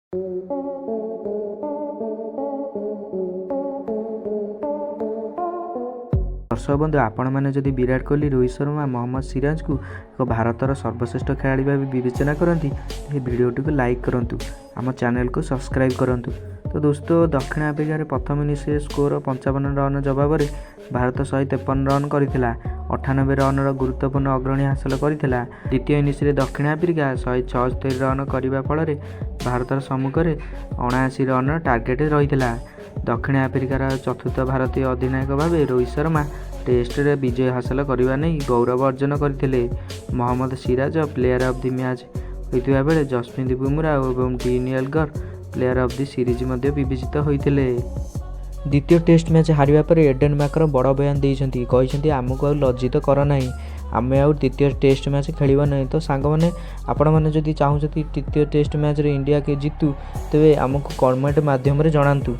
ଦର୍ଶକ ବନ୍ଧୁ, ଆପଣମାନେ ଯଦି ବିରାଟ କୋହଲି, ରୋହିତ ଶର୍ମା, ମହମ୍ମଦ ସିରାଜଙ୍କୁ ଏକ ଭାରତର ସର୍ବଶ୍ରେଷ୍ଠ ଖେଳାଳି ଭାବେ ବିବେଚନା କରନ୍ତି, ଏହି ଭିଡ଼ିଓଟିକୁ ଲାଇକ୍ କରନ୍ତୁ, ଆମ ଚ୍ୟାନେଲକୁ ସବସ୍କ୍ରାଇବ୍ କରନ୍ତୁ। ତ ଦୋସ୍ତ, ଦକ୍ଷିଣ ଆଫ୍ରିକାରେ ପ୍ରଥମ ଇନିଂସରେ ସ୍କୋର 55 ରନ୍ ଜବାବରେ ଭାରତ 153 ରନ୍ କରିଥିଲା। 98 ରନ୍ର ଗୁରୁତ୍ୱପୂର୍ଣ୍ଣ ଅଗ୍ରଣୀ ହାସଲ କରିଥିଲା। ଦ୍ୱିତୀୟ ଇନିଂସରେ ଦକ୍ଷିଣ ଆଫ୍ରିକା 176 ରନ୍ କରିବା ଫଳରେ ଭାରତର ସମ୍ମୁଖରେ 79 ରନ୍ର ଟାର୍ଗେଟ୍ ରହିଥିଲା। ଦକ୍ଷିଣ ଆଫ୍ରିକାର ଚତୁର୍ଥ ଭାରତୀୟ ଅଧିନାୟକ ଭାବେ ରୋହିତ ଶର୍ମା ଟେଷ୍ଟରେ ବିଜୟ ହାସଲ କରିବା ନେଇ ଗୌରବ ଅର୍ଜନ କରିଥିଲେ। Mohammad Siraj player of the match ହୋଇଥିବା ବେଳେ ଯଶପ୍ରୀତ ବୁମରା ଏବଂ Dean Elgar player of the series ମଧ୍ୟ ବିବେଚିତ ହୋଇଥିଲେ। ଦ୍ୱିତୀୟ ଟେଷ୍ଟ ମ୍ୟାଚ୍ ହାରିବା ପରେ ଏଡେନ୍ ମାର୍କରମ୍ ବଡ଼ ବୟାନ ଦେଇଛନ୍ତି। କହିଛନ୍ତି, ଆମକୁ ଆଉ ଲଜ୍ଜିତ କର ନାହିଁ, ଆମେ ଆଉ ଦ୍ୱିତୀୟ ଟେଷ୍ଟ ମ୍ୟାଚ୍ ଖେଳିବା ନାହିଁ। ତ ସାଙ୍ଗମାନେ, ଆପଣମାନେ ଯଦି ଚାହୁଁଛନ୍ତି ତୃତୀୟ ଟେଷ୍ଟ ମ୍ୟାଚ୍ରେ ଇଣ୍ଡିଆ ଜିତୁ, ତେବେ ଆମକୁ କମେଣ୍ଟ ମାଧ୍ୟମରେ ଜଣାନ୍ତୁ।